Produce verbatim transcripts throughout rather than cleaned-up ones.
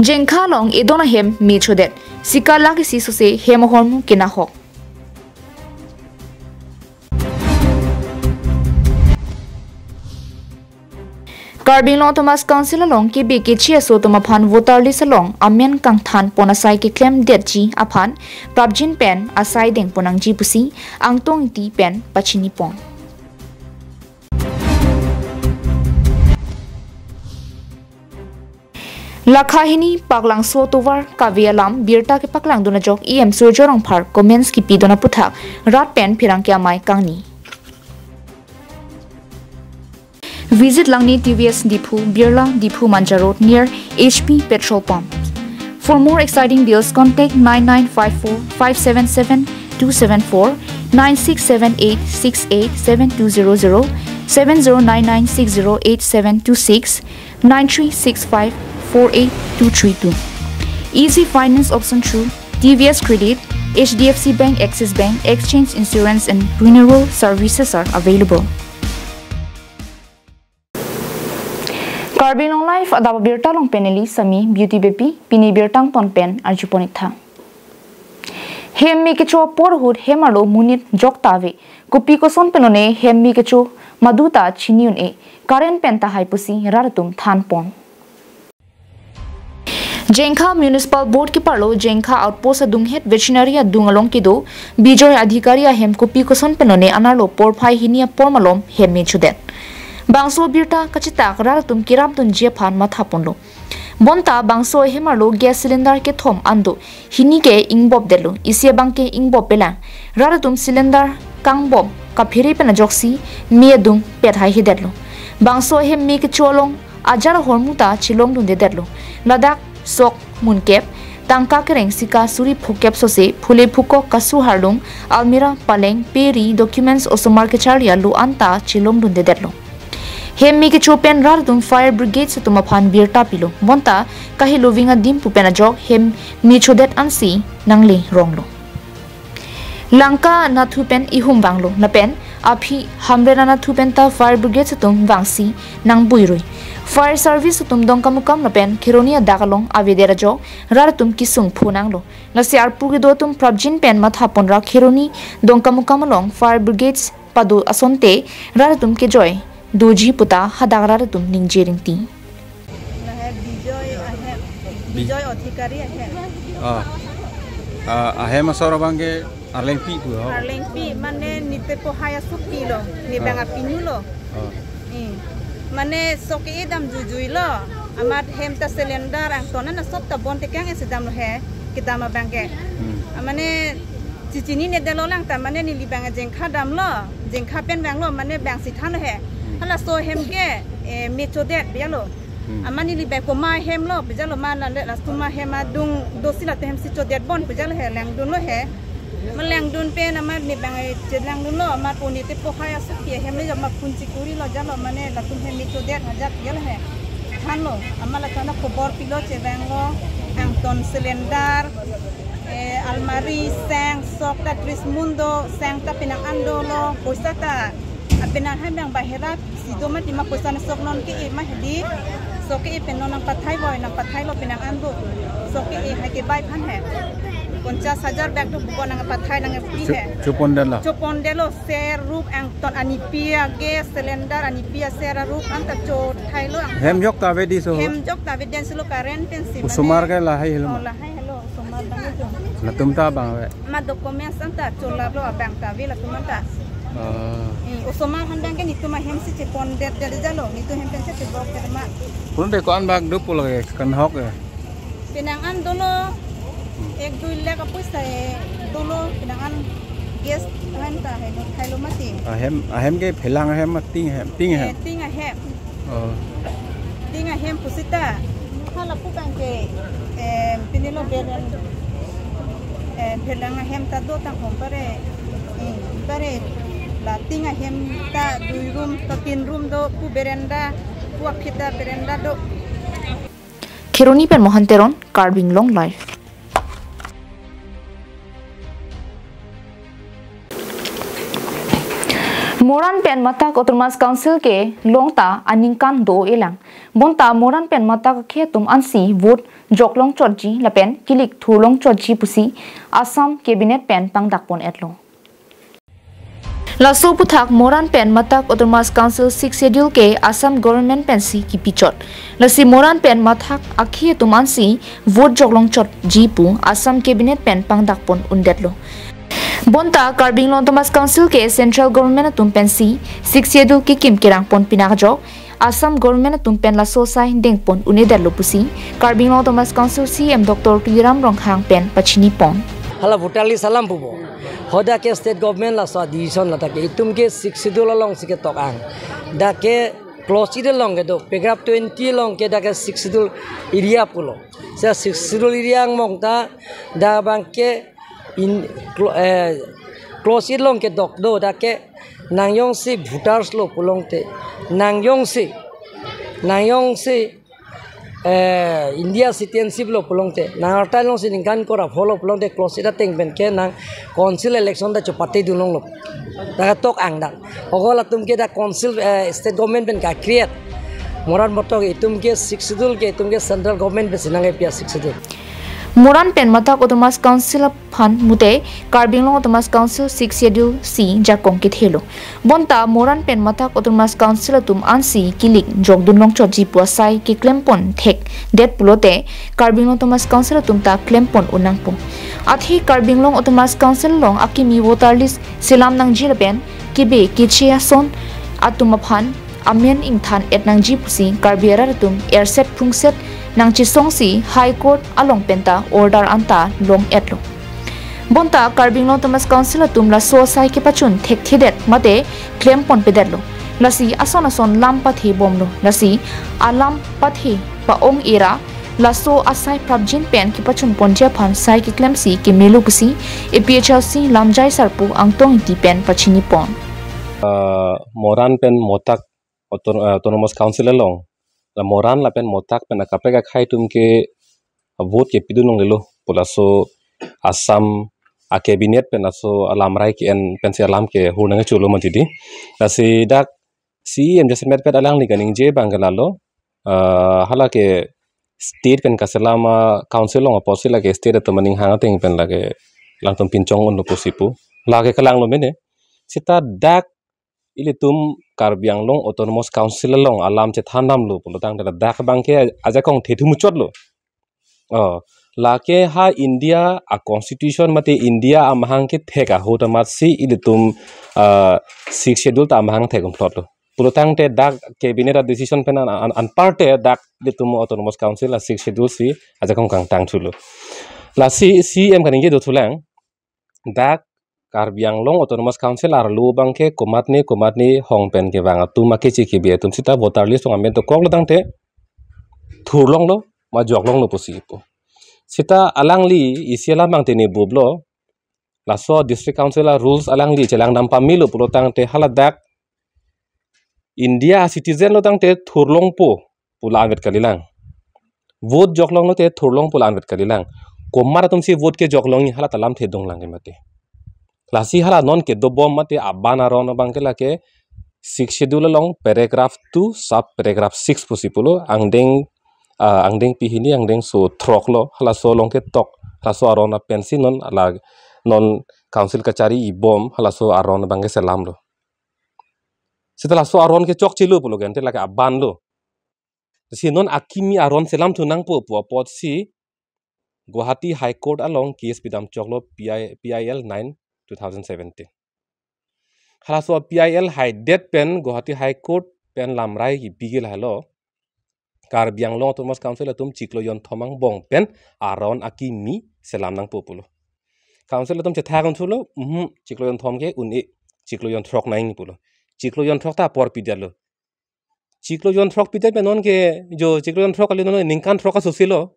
Jengkha along edon ahem me chodet. Sika lakh isi sose hem ahormu kenahok. Karbi Anglong Autonomous Council along kebe kechi aso atum aphan voter list along amen kangthan pon asai keklemdetji aphan prapjin pen asai dengpon nangji pusi Angtong Ingti pen pachini pon. Lakha hini Paklangso atovar kave alam birta kepaklangdun ajok E M Surjya Rongphar comments kipidun aputhak rat pen pherangke amei kangni. Visit Langni T V S Diphu, Birla, Diphu Manja Road near H P petrol pump. For more exciting deals, contact nine nine five four five seven seven two seven four, nine six seven eight six eight seven two zero zero, seven zero nine nine six zero eight seven two six, nine three six five four eight two three two. Easy finance option through T V S Credit, H D F C Bank, Axis Bank, exchange, insurance and renewal services are available. Karbi Anglong Live adap abirta along pen neli Sami Beauty Beypi, pini birta angton pen arjupon-ik tha. Hem me kecho apor ahut hem arlo monit jokta ave. Kopi koson pen lone hem me kecho madu ta chini un-e. Current pen tahai pusi rat atum than pon. Jengkha Municipal Board keparlo Jengkha Outpost adunghet veterinary adung along kedo Bijoy Adhikari ahem kopi koson pen lone anerlo porphai hini apor malom hem me chodet. Bangso birta kachetak rat atum kerapdunji aphan matha ponlo. Bonta bangso ahem arlo gas cylinder kethom an do, hini ke ingbopdetlo, isi abang ke ingbop pelang. Rat atum cylinder kangbop kaphere pen ajoksi me adung pet haihedetlo. Bangso ahem me kecho along ajar ahormu ta chelongdundedetlo. Ladak sok munkep, tangka kereng sika suri phokep sose, phule phukok, kasu harlung, almirah, paleng, peri, documents osomar kecharli alo anta chelongdundedetlo. Hem me kecho pen rat atum fire brigade atum aphan birta pilo. Bonta kahelo ving adim pu pen ajok hem me chodet ansi nangle ronglo. Langka anatthu pen ihum vanglo lapen aphi Hamren anatthu pen ta fire brigade atum vangsi nangbuirui. Fire service atum Dongkamukam lapen Kheroni adak along avedet ajok rat atum kesung phonanglo. Lasi arpu kedo atum prapjin pen matha ponra Kheroni Dongkamukam along fire brigade pado asonte rat atum kejoi doji puta hadak rat atum ningje ringti. Lahai Bijoy ahem, Bijoy Adhikari ahem. Ah. Ah, ahem asor abang ke arlengpi pu ho. Arlengpi mane nite pohai asopilo, ne bang apinu lo. Ah. Eh. Mane sok ke-e dam juijui lo. Amat hem ta cylinder angtonan asop ta bonte kang esi damlo he. Kedam abang ke. Hmm. Ah, mane chechinine detlo lang ta mane neli bang Jengkha damlo, Jengkha pen vanglo mane bang si thanlo he. Hmm. Halaso hem ke, eh, me chodet bialo. Hmm. Amat neli bang komat hem lo, bijalo ma la le la suma hem adung dosi la te hem si chodet bon bijalo he, langdunlo he. Ma langdun pen amat ne bang, eh, chelangdunlo, amat poni te pohai asopilo hem le jama phone chekuri lo jalo mane latum hem me chodet ajat bijalo he. Thanlo, amat la thana khobor pilo chevanglo, angton cylinder, eh, almari, seng, sok ta tris mun do, seng ta penang an dolo, poisa ta, ah, penang han bang bahera si do mati ma poisa na sok non ke-e ma hedi, sok ke-e pen non nangpathai boi, nangpathailo penang an do, sok ke-e hai kebai aphan he. Ponchas hajar bag do buko nangpathai nangpi he. Cho-, chopondetlo. Chopondetlo, ser rup angton anipi a-gas cylinder anipi aser arup anta chothailo ang. Hem jokta ave di so. Hem jokta ave den silo current pen si mane. Osomar ke lahai helo. Oh, lahai helo, osomar bang itu. Latum ta bang ave. Ma documents anta cholaplo abang ta ave latum anta. Ah. Eh, osomar han bang ke nitum ahem si chepondet jalo, nitum hem pen si chebok kerma. Pun de ko-an bag do pulo ke kanhok ke. Penang an dolo, ek dui lakh apoisa e dolo, penang an gas han ta helo, thailo mati. Ahem, ahem ke phelang ahem, ting ahem, ting ahem. Eh, ting ahem. Oh. Ting ahem pusita, hala pu bang ke, eh, pinilo belen, eh, phelang ahem ta do tang hom pare, eh, pare la ting ahem ta dui room, ta tin room do, pu veranda, pu aphita veranda do. Kheroni pen Mohan Teron, Karbi Anglong Live. Moran pen Matak Autonomous Council kelong ta aningkan do-elang. Bonta Moran pen Matak akhei atum ansi vote joklong chotji lapen kilik thurlong chotji pusi Assam Cabinet pen pangdakpon-etlo. Laso aputhak Moran pen Matak Autonomous Council Sixth Schedule ke Assam Government pensi kipichot. Lasi Moran pen Matak akhei atum ansi vote joklong chotji pu Assam Cabinet pen pangdakpon-undetlo. Bonta Karbi Anglong Autonomous Council ke Central Government atum pensi Sixth Schedule kekim kerangpon pini ajok Assam Government atum pen laso asai dengpon-un-edetlo pusi Karbi Anglong Autonomous Council C E M Doctor Tuliram Ronghang pen pachinipon. Hala voter list alam pupo. Hadak ke state government laso decision, ladak ke itum ke Sixth Schedule alongsi ketok-ang. Dak ke clause eight along kedo, paragraph twenty along ke dak ke Sixth Schedule area pulo. Seta Sixth Schedule area angbong ta dak abang ke in, clo-, eh, clause eight along kedok do, dak ke nang jongsi voters lo pulote, nang jongsi, nang jongsi, eh, India citizenship lo pulote, nang arta jongsi ningkan kora pho lo pulote, clause eight ateng pen ke nang council election ta chepatedun longlo. Dak ketok-ang dak. Okol atum ke dak council, eh, state government pen ka-create. Moran Matak itum ke Sixth Schedule ke itum ke Central Government pensi nangkepi a-Sixth Schedule. Moran pen Matak Autonomous Council aphan mate Karbi Anglong Autonomous Council Sixth Schedule si jakong kethelo. Bonta Moran pen Matak Autonomous Council atum ansi kilik jokdun long chotji pu asai keklempon thekdet pulote Karbi Anglong Autonomous Council atum ta klempon-un nangpo. Athe Karbi Anglong Autonomous Council along akimi voter list selam nangji lapen kebe keche ason atum aphan amen ingthan-et nangji pusi Karbi arat atum erset phrungset nangchesongsi High Court along penta order anta long-etlo. Bonta Karbi Anglong Autonomous Council atum laso asai kepachun thekthedet mate klemponpedetlo. Lasi ason ason lam pathebomlo. Lasi alam pathe pa-ong-era laso asai prapjin pen kepachunponji aphan sai keklemsi kemelo pusi A P H L C lamjai sarpo Angtong Ingti pen pachinipon. Ah, Moran pen Matak Auto-, ah, Autonomous Council along, la Moran lapen Matak pen akaprek akhei atum ke vote kepidun longlelo pu laso Assam a-cabinet pen laso alamrai ke-en pensi alam kehur nangkecholo mati di. Lasi dak C E M jasemet pet alangli kaningje abang ke lalo, ah, hala ke state pen kaselam a-council along apotsi lake state atum aning hang ateng pen lake alangtum pinchong-unlo pusi pu. Lake kelanglo mene. Seta dak ilitum Karbi Anglong Autonomous Council along alam chethan damlo pulotangte dak abang ke ajakong thethu muchotlo. Oh, lake ha India a-constitution mate India amahang kethek ahut amatsi ilitum, ah, Sixth Schedule ta amahang thek-un phlotlo. Pulotangte dak cabinet a-decision pen an, an, anparte dak ilitum Autonomous Council a-Sixth Schedule si ajakong kangtang thulo. Lasi C E M kaningje dothulang, dak Karbi Anglong Autonomous Council arlo abang ke komatne komatne hong pen kevang atum akeche kebe atum seta voter list along amen dokoklo tangte thurlonglo ma joklonglo pusi pu. Seta alangli isi alam abang tene bublo, laso district council a-rules alangli chelang dam pamelo pulotangte hala dak India citizen lo tangte thurlongpo pu la anvet kalilang. Vote joklonglo te thurlongpo la anvet kalilang. Komat atumsi vote kejoklongji hala ta lamthe donglang ke mate. Lasi hala non kedobom mate aban aron abang ke lake Sixth Schedule along paragraph two sub paragraph six pusi pulo angdeng, ah, angdengpi hini angdengso throklo halaso along ketok halaso aron apensi non ala non council kachari ibom halaso aron abang ke selamlo. Seta laso aron ke chokchelo pulo ke ante lake aban lo. Si non akimi aron selamthu nangpo pu apotsi Guwahati High Court along case pidam choklo P I, P I L nine two thousand seventeen. Halaso P I L haidet pen Guwahati High Court pen lamrai kipi ke lahelo. Karbi Anglong Autonomous Council atum chiklo jonthom angbong pen aron akimi selam nangpo pulo. Council atum chethak-un thulo, mhm, chiklo jonthom ke un-e, chiklo jonthrok nangji pulo. Chiklo jonthrok ta apor pidetlo. Chiklo jonthrok pidet pen non ke jo chiklo jonthrok kali non ningkan throk asosilo.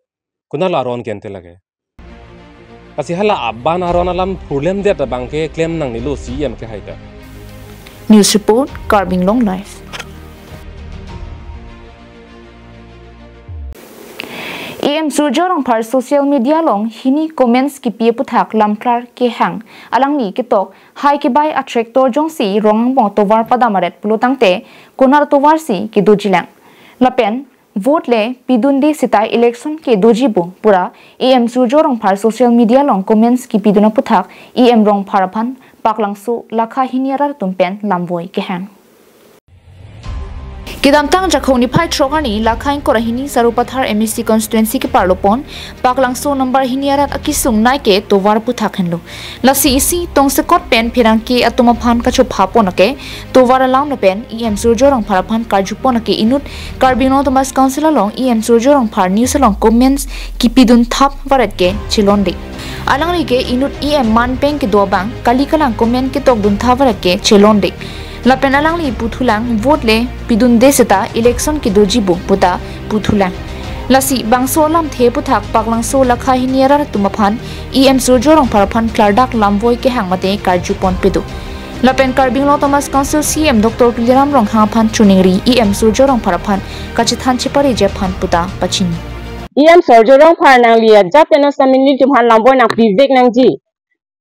Konatlo aron ke ante lake. Lasi hala aban aron alam phurlemdet abang ke klem nangnelo C E M ke haita. News report, Karbi Anglong Live. E M Surjya Rongphar social media along hini comments kipi aputhak lamklar kehang alangli ketok hai kebai a-tractor jongsi rong angbong tovar padam aret pulotangte konat tovar si kedojilang. Lapen Vote le pidunde seta election ke dojibo pu ra E M Surjya Rongphar social media along comments kipidun aputhak E M Rongphar aphan Paklangso lakha hini arat atum pen lamvoi kehang. Kedamtang Jakhong niphai throk arni lakha ingkoi ra hini Sarupathar M A C constituency keparlo pon Paklangso number hini arat akesung nai ke tovar aputhak henlo. Lasi isi tongsekot pen pherangke atum aphan kachopha pon ake tovar alam lapen E M Surjya Rongphar aphan karju pon ake inut Karbi Anglong Autonomous Council along E M Surjya Rongphar news along comments kipidun thap varet ke chelonde. Alangli ke inut E M man peng kedo abang kali kalang comment ketokdun thap varet ke chelonde. Lapen alangli puthulang vote le pidunde seta election ke dojibo puta puthulang. Lasi bangso alamthe aputhak Paklangso lakha hini arat atum aphan E M Surjya Rongphar aphan klardak lamvoi kehang mate karju pon pedo. Lapen Karbi Anglong Autonomous Council C E M Doctor Tuliram Ronghang aphan choningri E M Surjya Rongphar aphan kachethan chepariji aphan puta pachini. E M Surjya Rongphar nangli ajat teno samin nelitum aphan lamvoi nangpivek nangji.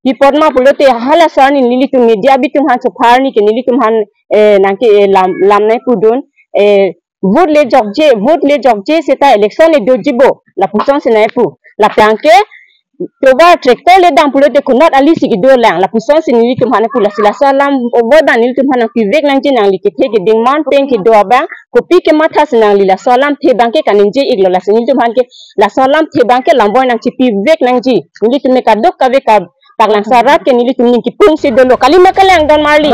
Pi apot ma pulote hala asar ni nelitum media abitum aphan chopharni ke nelitum aphan, eh, nangke, eh, lam, lam nangpudun, eh, vote le jokje, vote le jokje seta election le dojibo, lapuson si nangpu. Lapen ke tovar tractor le dam pulote konat ali si kedo lang, lapuson si nelitum aphan pu. Lasi laso alamvoi abang nelitum aphan nangpivek nangji, nangli kethe keding man peng kedo abang, kopi kematha si nangli laso alamthe abang ke kaningje iklo, lasi nelitum aphan ke laso alamthe abang ke lamvoi nangchipivek nangji. Nelitum me kadokave ka Paklangso arat ke nelitum ning kipung si dolo, kalima kalang don marli.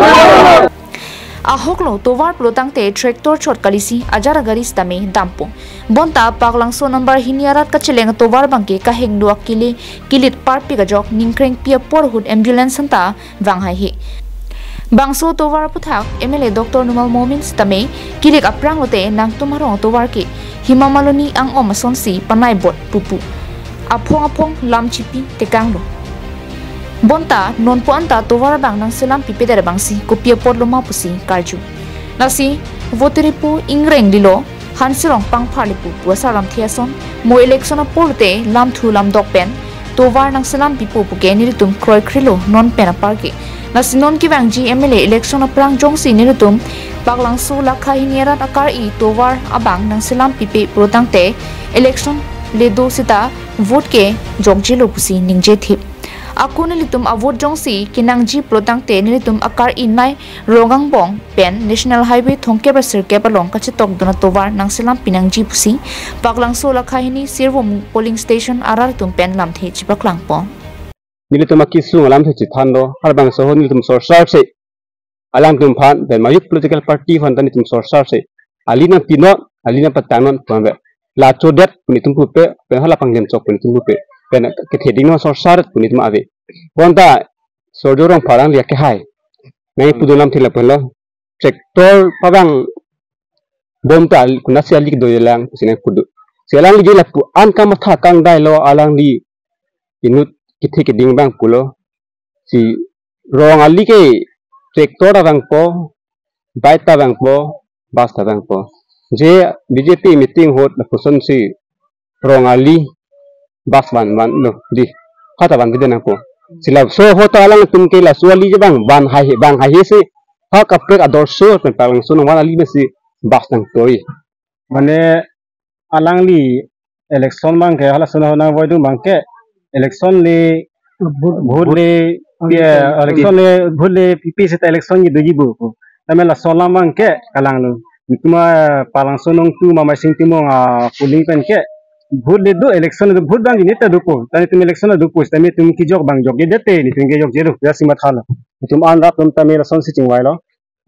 Ahoklo tovar pulo tangte tractor chot kalisi ajar agari sitame dampo. Bonta Paklangso number hini arat kacheleng tovar abang ke kahingno akele kilit parpik ajok ningkrengpi apor ahut ambulance anta vang haihe. Bangso tovar aputhak M L A Doctor Numal Momin sitame kilik aphrang lote nangtum arong tovar ke Hema Maloni ang-om asonsi panai bot pupu. Aphong aphong lam chipi tekanglo. Bonta nonpu anta tovar abang nangselam pipedet abangsi kopi apotlo ma pusi karju. Lasi vote ripo ingreng lilo, hanserong pangpharle pu pu asar lamthe ason, mo election apor te lamthu lamdok pen tovar nangselam pipo puke nelitum kroikrelo non pen apar ke. Lasi non kevangji M L A election aphrang jongsi nelitum Paklangso lakha hini arat akar-i tovar abang nangselam pipe pulo tangte election le do seta vote ke jokjelo pusi ningje thip. Ako nelitum avote jongsi kenangji pulo tangte nelitum akar-i nai Rong angbong pen National Highway thomkep ra sirkep along kachetokdun atovar nangselam pinangji pusi Paklangso lakha hini Sirvum polling station arat atum pen lamthe chepaklangpon. Nelitum akesung alamthe chethanlo, harbangso ho nelitum sorsar se alangtum aphan pen majok political party aphan ta nelitum sorsar se ali nangpinon, ali nangpatangnon pu ave. La chodet pu nelitum pupe, pen hala panglim chok pu nelitum pupe, pen kethe ding no sorsar pu nelitum ave. Bonta Surjya Rongphar alangli akehai nangpudun lamthe lapulo, tractor pavang bom ta al-, konatsi ali kedo lang pusi nangpudu. Si alangli je lapu-an kamatha kangdailo, alangli inut kethe keding abang pulo. Si rong ali ke tractor ta vangpo, bike ta vangpo, bus ta vangpo. Je B J P meeting ahut lapusonsi rong ali bus van vanlo dei, ha ta vanpide nangpo. Si laso ahut ta alangtum ke laso ali je abang van haihe, vang haihe si ha kaprek ador so pen Paklangso nang van ali mesi bus nangtoi. Mane alangli election abang ke hala sona nangvoidun abang ke election le vote le, ya, election le vote le pipe seta election ke dojibo. Tame laso alam abang ke kalanglo. Itum a Paklangso nongtu ma Maising Timung a polling pen ke vote le do, election le do, vote abang neta dopo. Tame itum election le dopo, tame itum kejok abang jokjedet te, nelitum kejokjelo, ya si mathalo. Itum an rat atum tame lasonsi chingvailo.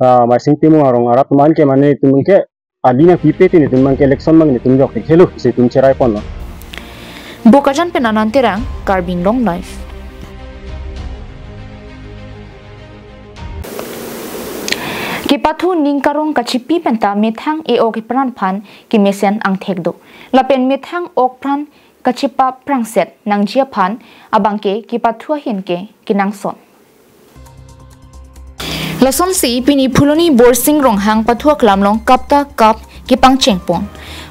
Ah, Maising Timung arong arat atum an ke mane itum ke ali nangpipe te nelitum abang ke election abang nelitum jokte khelo si itum cherai ponlo. Bokajan pen Anand Terang, Karbi Anglong Live. Kepathu ning karong kachipi penta methang e-ok epran aphan kemesen angthek do. Lapen methang ok pran kachipa prangset nangji aphan abang ke kepathu ahin ke kenangsot. Lasonsi pini Phuloni Borsing Ronghang pathu aklam along kap ta kap kepangcheng pon.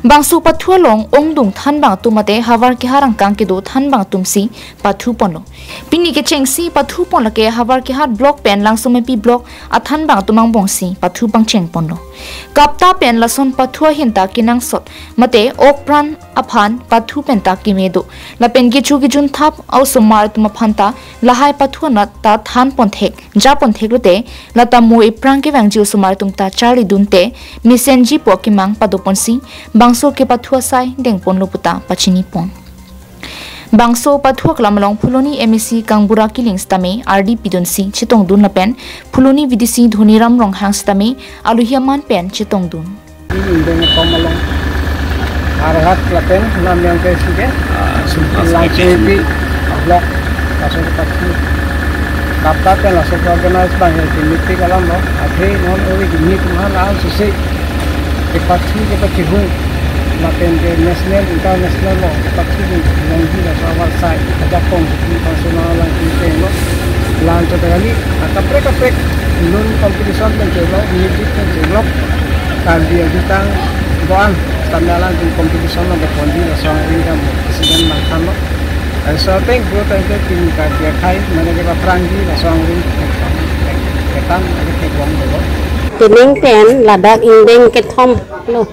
Bangso pathu along ongdung thanbang atum mate havar kehar angkang kedo thanbang atum si pathu ponlo. Pini kechengsi pathu pon lake havar kehar block pen Langsomepi block athanbang atum angbong si pathu pangcheng ponlo. Kapta pen lason pathu ahin ta kenangsot mate okpran aphan pathu pen ta keme do. Lapen kecho kejun thap a-osomar atum aphan ta lahai pathu anat ta than ponthek, ja ponthek lote, lata mo eprang kevangji osomar atum ta charlidunte mesenji pu akemang pado ponsi bangso kepathu asai deng ponlo puta pachini pon. Bangso pathu aklam along Phuloni M A C Kangbura Killing sitame ardi pidunsi chetongdun lapen Phuloni V D C Dhoniram Ronghang sitame alohi aman pen chetongdun. Indeng kom along Arhat lapen Namyang ke sige. Ah, Langsomepi block laso kepathu. Kapta pen laso organize bang ya meeting alam lo. Athe non ori gini tumhan al sisi kepathu kepathu lapen ke national international lo kepathu nongji laso awar sai ajak kong di personal lang kini lo. Lan to kali kaprek kaprek non competition pen chelo, music pen chelo. Karbi ajutang doan standalan di competition lo ponji laso angring kam president Mangkhan lo. So thank you, thank you, pini Karbi akhai mane ke aphrangji laso angring ketan ake kebong dolo. Pining pen ladak indeng kethom lo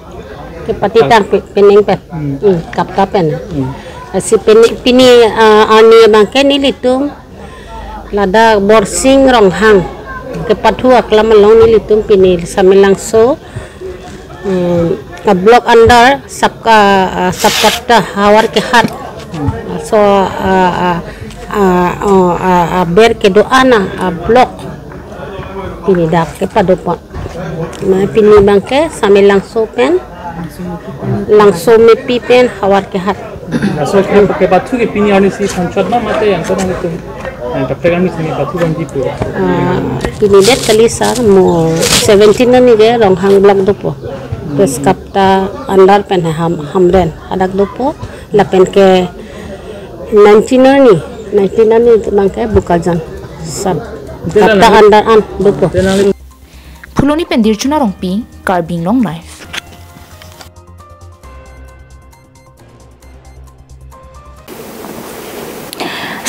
kepathu tang pi- pining pen. Hmm, kapta pen. Hmm. Lasi pini, pini, ah, arni abang ke nelitum ladak Borsing Ronghang kepathu aklam along nelitum pini Samelangso, hmm, a block under sub, ah, sub kapta havar kehar. So, ah, ah, ah, oh, ah, ah, ber kedo-an a block pini dak kepado pon. Ma pini abang ke Samelangso pen Langsomepi pen havar kehar. Laso ke kepathu ke pini arni si thanchot ma mate yang sana itu. Yang kaprek arni si pathu bang gitu. Ah, pini det kali sar mo seventeen arni ke Ronghang block dopo. Terus kapta under pen Ham, Hamren hadak dopo. Lapen ke nineteen arni, nineteen arni abang ke Bokajan sub kapta under an dopo. Phuloni pen Dirchuna Rongpi, Karbi Anglong Live.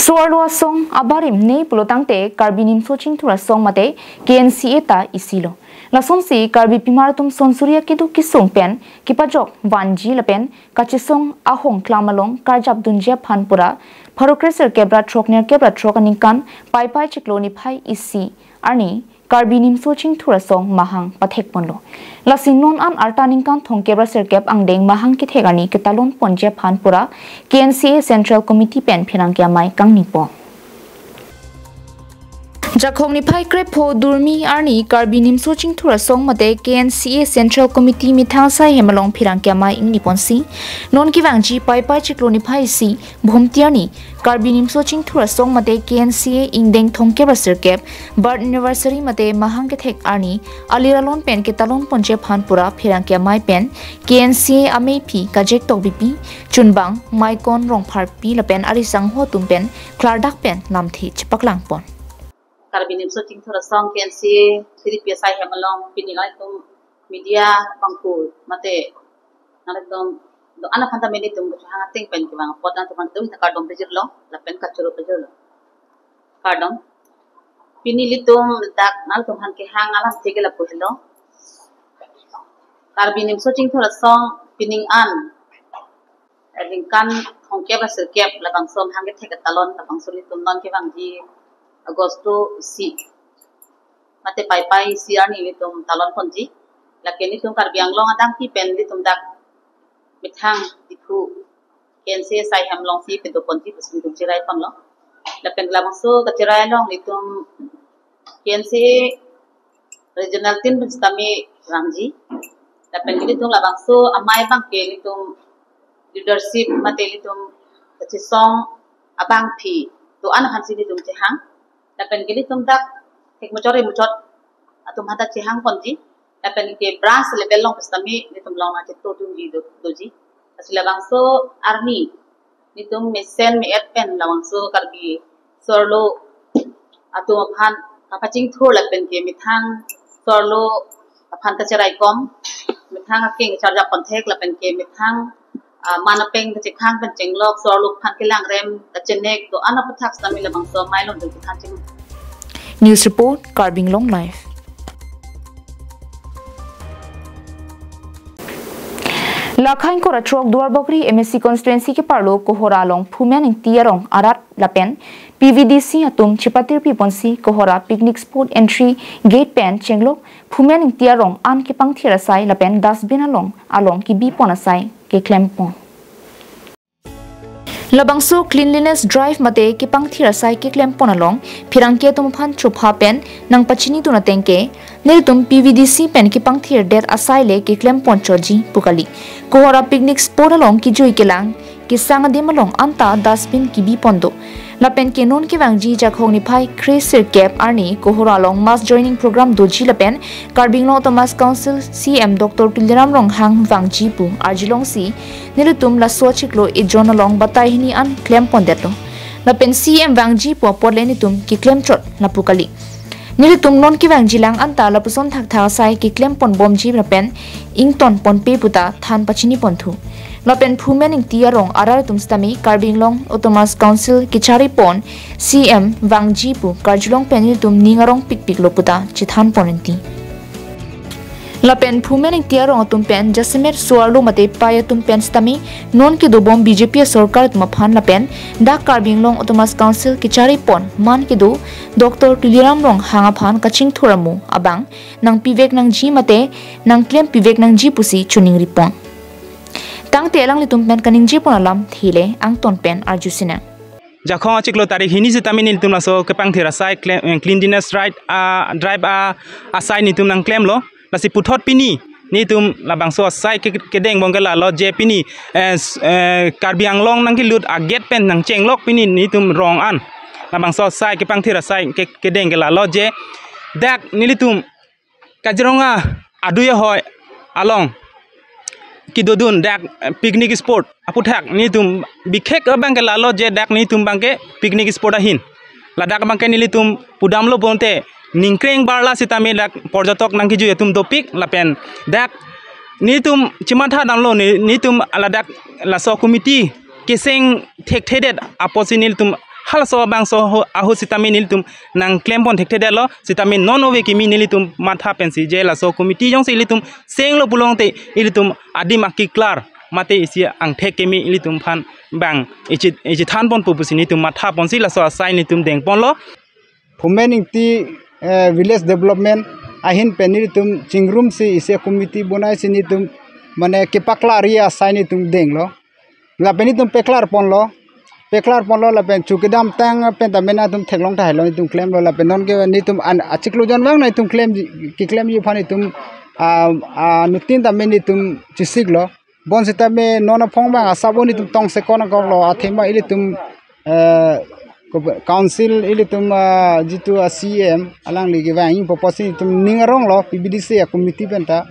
So-arlo asong abarim ne pulotangte Karbi Nimso Chingthur Asong mate K N C A ta isilo. Lasonsi Karbi pimar atum sonsuri akedo kesung pen kepajok vanji lapen kachesong ahong klam along karjap dunji aphan pura pharo kre sirkep ra throk nerkep ra throk aningkan Paipai chiklo niphai isi arni Karbi Nimso Chingthur Asong mahang pathek ponlo. Lasi non an arta ningkan thomkep ra sirkep angdeng mahang kethek arni ketalon ponji aphan pura K N C A Central Committee pen pherangke amei kangni pon. Jakhong niphai krepho durmi arni Karbi Nimso Chingthur Asong mate K N C A Central Committee methang asai hem along pherangke amei ingni ponsi non kevangji Paipai chiklo niphai isi Bhomti arni Karbi Nimso Chingthur Asong mate K N C A ingdeng thomkep ra sirkep birth anniversary mate mahang kethek arni alir alon pen ketalon ponji aphan pura pherangke amei pen K N C A ameiphi Kajek Tokbipi, chunbang Maikon Rongpharpi lapen ari sangho atum pen klardak pen lamthe chepaklang pon. Karbi Nimso Chingthur Asong K N C A C D P asai hem along pini nangtum media bangku mate nangtum do-an aphan ta nelitum kachehang ateng pen kevang apot nangtum aphan ta kardom pajirlo lapen kachoro pajirlo. Kardom. Pini ilitum dak nangtum aphan kehang alamthe ke lapu helo. Karbi Nimso Chingthur Asong pining an ningkan thomkep ra sirkep labangso mahang kethek ketalon labangso ilitum non kevangji Agosto isi mate Paipai isi arni ilitum talon ponji. Lake ilitum Karbi Anglong adang pi pen ilitum dak methang Diphu K N C A asai hem alongsi pado ponji pusi ilitum cherai ponlo. Lapen labangso kacherai along ilitum K N C A regional team pen sitame vangji. Lapen ilitum labangso amei abang ke ilitum leadership mate ilitum kachesong abangpi do-an aphansi ilitum chehang. Lapen ke ilitum dak thek muchot re muchot atum aphan ta chehang ponji. Lapen ke branch level along pen sitame ilitum along nangchetongdunji do, doji. Lasi labangso arni ilitum mesen me-et pen labangso Karbi so-arlo atum aphan kapachingthur lapen ke methang so-arlo aphan kacherai kom Methang aking charjap ponthek lapen ke methang, ah, man apeng kachekhang pen chenglok, so-arlo aphan kelang rem kachenek do-an aputhak sitame labangso amei along dun kethang cheng. News report, Karbi Anglong Live. Lakha ingkoi ra throk Duarbagori M A C constituency keparlo Kohora along Phumen Ingti arong arat lapen P V D C atum chepatirpi ponsi Kohora picnic spot entry gate pen chenglok Phumen Ingti arong an kepangthir asai lapen dustbin along along kebi pon asai keklem pon. Labangso cleanliness drive mate kepangthir asai keklem pon along pherangke atum aphan chopha pen nangpachini dun ateng ke nelitum P V D C pen kepangthir det asai le keklem pon chotji pu kali. Kohora picnic spot along kejui kelang kesang adim along anta dustbin kebi pon do. Lapen ke non kevangji Jakhong niphai kre sirkep arni Kohora along mass joining program doji lapen Karbi Anglong Autonomous Council C E M Doctor Tuliram Ronghang vangji pu arjulongsi nelitum laso achiklo ejon along batai hini an klem pon detlo. Lapen C E M vangji pu apot le nelitum keklem chot lapu kali. Nelitum non kevangji lang anta lapuson thakthak asai keklem pon bomji lapen ington ponpe puta than pachini ponthu. Lapen Phumen Ingti arong arat atum sitame Karbi Anglong Autonomous Council kechari pon C E M vangji pu karjulong pen nelitum ning arong pikpiklo puta chethan pon rinti. Lapen Phumen Ingti arong atum pen jasemet so-arlo mate pei atum pen sitame non kedobom B J P asorkar atum aphan lapen dak Karbi Anglong Autonomous Council kechari pon man kedo Doctor Tuliram Ronghang aphan kachingthur amo abang nangpivek nangji mate nangklem pivek nangji pusi choningri pon. Tangte alanglitum pen kaningje pon alam thile angton pen arju sinang. Jakhong achiklo tarik hini sitame nelitum laso kepangthir asai kle-, eh, cleanliness drive, ah, drive, ah, asai nelitum nangklemlo. Lasi puthot pini nelitum labangso asai ke-, kedeng abang ke lalo je pini, eh, s-, eh, Karbi Anglong nangkelut a-gate pen nangchenglok pini nelitum rong an. Labangso asai kepangthir asai ke-, kedeng ke lalo je dak nelitum Kaziranga adui ahoi along kedodun dak, eh, picnic spot aputhak nelitum bikhek abang ke lalo je dak nelitum abang ke picnic spot ahin. Ladak abang ke nelitum pudamlo bonte ningkreng barla sitame dak porjotok nangkejui atum dopik lapen dak nelitum chematha damlo ne-, nelitum ladak laso committee keseng thekthedet apotsi nelitum halaso abangso ho-, ahut sitame nelitum nangklem pon thekthedetlo sitame non ove kimi nelitum matha pensi je laso committee jongsi ilitum senglo pulote ilitum adim akiklar mate isi angthek kimi ilitum aphan bang ichi, ichi than ponpo pusi nelitum matha ponsi laso asai nelitum deng ponlo. Phumen Ingti, eh, village development ahin pen nelitum chingrumsi isi committee bonaisi nelitum mane kepaklar asai nelitum denglo. Lapen nelitum peklar ponlo. Peklar ponlo lapen chu kedamtang pen tame nangtum theklong tahai lo nelitum klemlo lapen non ke nelitum an achiklo jon abang nelitum klem keklemji aphan nelitum, ah, ah, nutin tame nelitum chesiklo. Bonsitame non aphong abang asap nelitum tongsekon akoklo athema ilitum, eh, ko-, council ilitum, ah, jitu a-C E M alangli kevang ing poposi nelitum ning aronglo P V D C a-committee penta.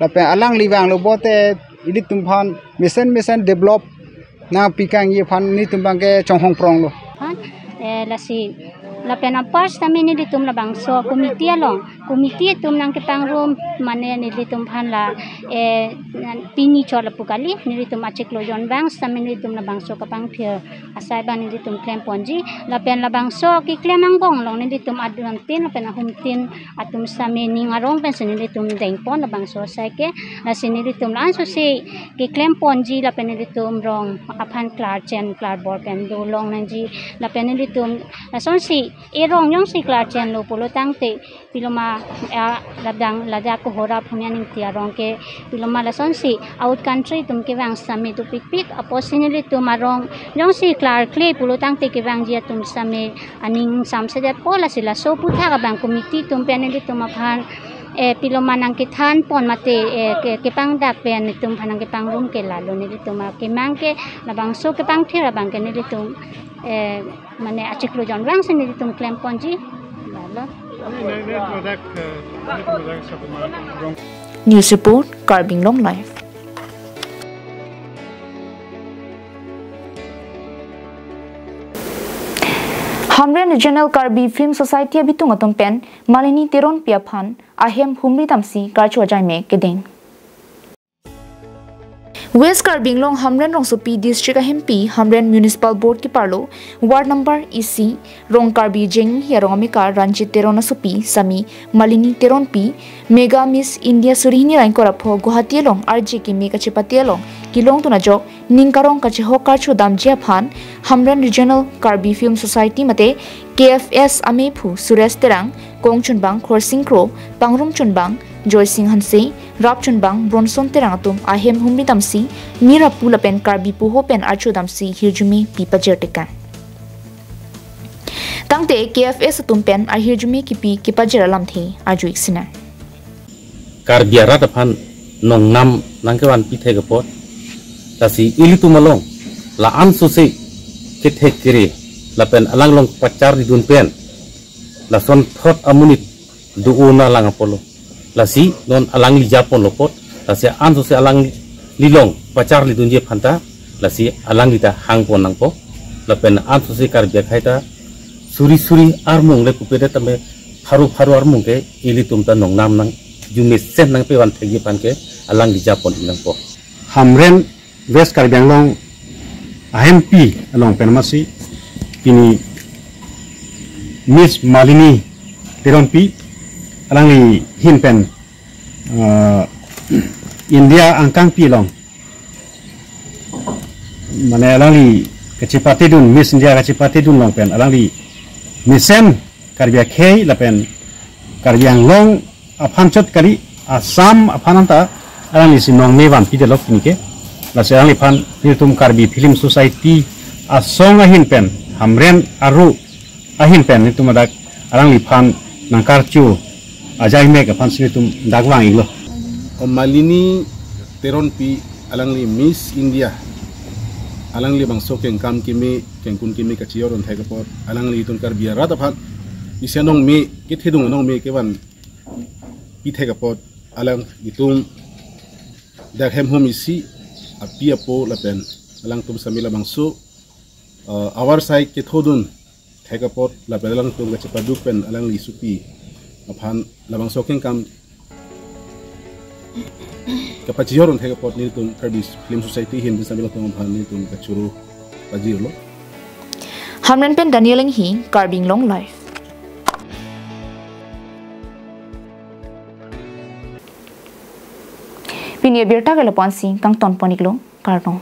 Lapen alangli vanglo bonte ilitum aphan mesen mesen develop nangpikangji aphan nelitum abang ke chonghong pronglo. Aphan, eh, lasi lapen apar sitame nelitum labangso committee along, committee atum nangkepangrum mane nelitum aphan la, eh, pini chot lapu kali, nelitum achiklo jon abang sitame nelitum labangso kepangthir asai abang nelitum klem ponji, lapen labangso keklem angbong along nelitum aduntin lapen ahumtin atum sitame ning arong pensi nelitum deng pon labangso asai ke, lasi nelitum la-ansosi keklem ponji lapen nelitum rong aphan klarchen klarbor pen dolong nangji lapen nelitum lasonsi erong jongsi klarchenlo pulo tangte piloma, ah, labang ladak Kohora Phumen Ingti arong ke piloma lasonsi out country atum kevang sitame dopikpik apotsi nelitum arong jongsi klarkle pulo tangte kevangji atum sitame aning samsedetpo lasi laso aputhak abang committee atum pen nelitum aphan, eh, piloma nangkethan pon mate, eh, ke-, kepangdak pen nelitum aphan nangkepangrum ke lalo nelitum akemang ke labangso kepangthir abang ke nelitum, eh, mane achiklo jon abangsi nelitum klem ponji lalo. News report, Karbi Anglong Live. Hamren Regional Karbi Film Society abitung atum pen Malini Teronpi aphan ahem humri damsi karcho ajaime kedeng. West Karbi Anglong Hamren rongsopi district ahempi Hamren Municipal Board keparlo ward number isi Rong Karbi Jenghi arong amekar Ranjit Teron asopi sami Malini Teronpi Mega Miss India suri hini ra ingkoi ra pho Guwahati along arje keme kachepate along kelongdun ajok ning karong kachehok karcho damji aphan Hamren Regional Karbi Film Society mate K F S amephu Suresh Terang, kongchunbang Khorsing Kro, pangrum chunbang Joysing Hanse, rap chunbang Bronson Terang atum ahem humri damsi mir apu lapen Karbi puho pen archo damsi hirjume pi pajir tekang. Tangte K F S atum pen ahirjume kipi kepajir alamthe arju-ik sinang. Karbi arat aphan nongnam nangkevanpi thek apot, lasi ilitum along la-an sose kethek kere lapen alanglong pacharlidun pen lason thot amonit do-o na lang apotlo. Lasi non alangli japonlo apot, lasi an sose alanglilong pacharlidunji aphanta, lasi alangli ta hangpon nangpo. Lapen an sose Karbi akhei ta suri suri armung le pupedet tame pharo pharo armung ke ilitum ta nongnam nangjume sen nangpevan thekji aphan ke alangli japon nangpo. Hamren West Karbi Anglong ahempi along pen masi pini Miss Malini Teronpi alangli ahin pen, eh, India angkangpi along, mane alangli kachepatedun, Miss India kachepatedun along pen alangli mesen Karbi akhei lapen Karbi Anglong aphan chot kali, Assam aphan anta alanglisi nongme vanpi delok pini ke. Lasi alangliphan nelitum Karbi Film Society asong ahin pen, Hamren aru ahin pen nelitum adak alangliphan nangkarcho ajaimek aphansi nelitum dak vang-iklo. O Malini Teronpi alangli Miss India, alangli bangso kengkam keme, kengkun keme kachejordun thek apot, alanglitum Karbi arat aphan isi anongme, kethedung anongme kevanpi thek apot, alanglitum dak hem hum isi api apo lapen alangtum sami labangso, eh, avar sai kethodun thek apot lapen alangtum kachepaduk pen alangli sopi aphan labangso kengkam kapachejordun thek apot nelitum Karbi Film Society ahin pen sami latum aphan nelitum kachoro pajirlo. Hamren pen Daniel Enghi, Karbi Anglong Live. Pini abirta ke lapu-ansi kangtonpon-iklo, kardom.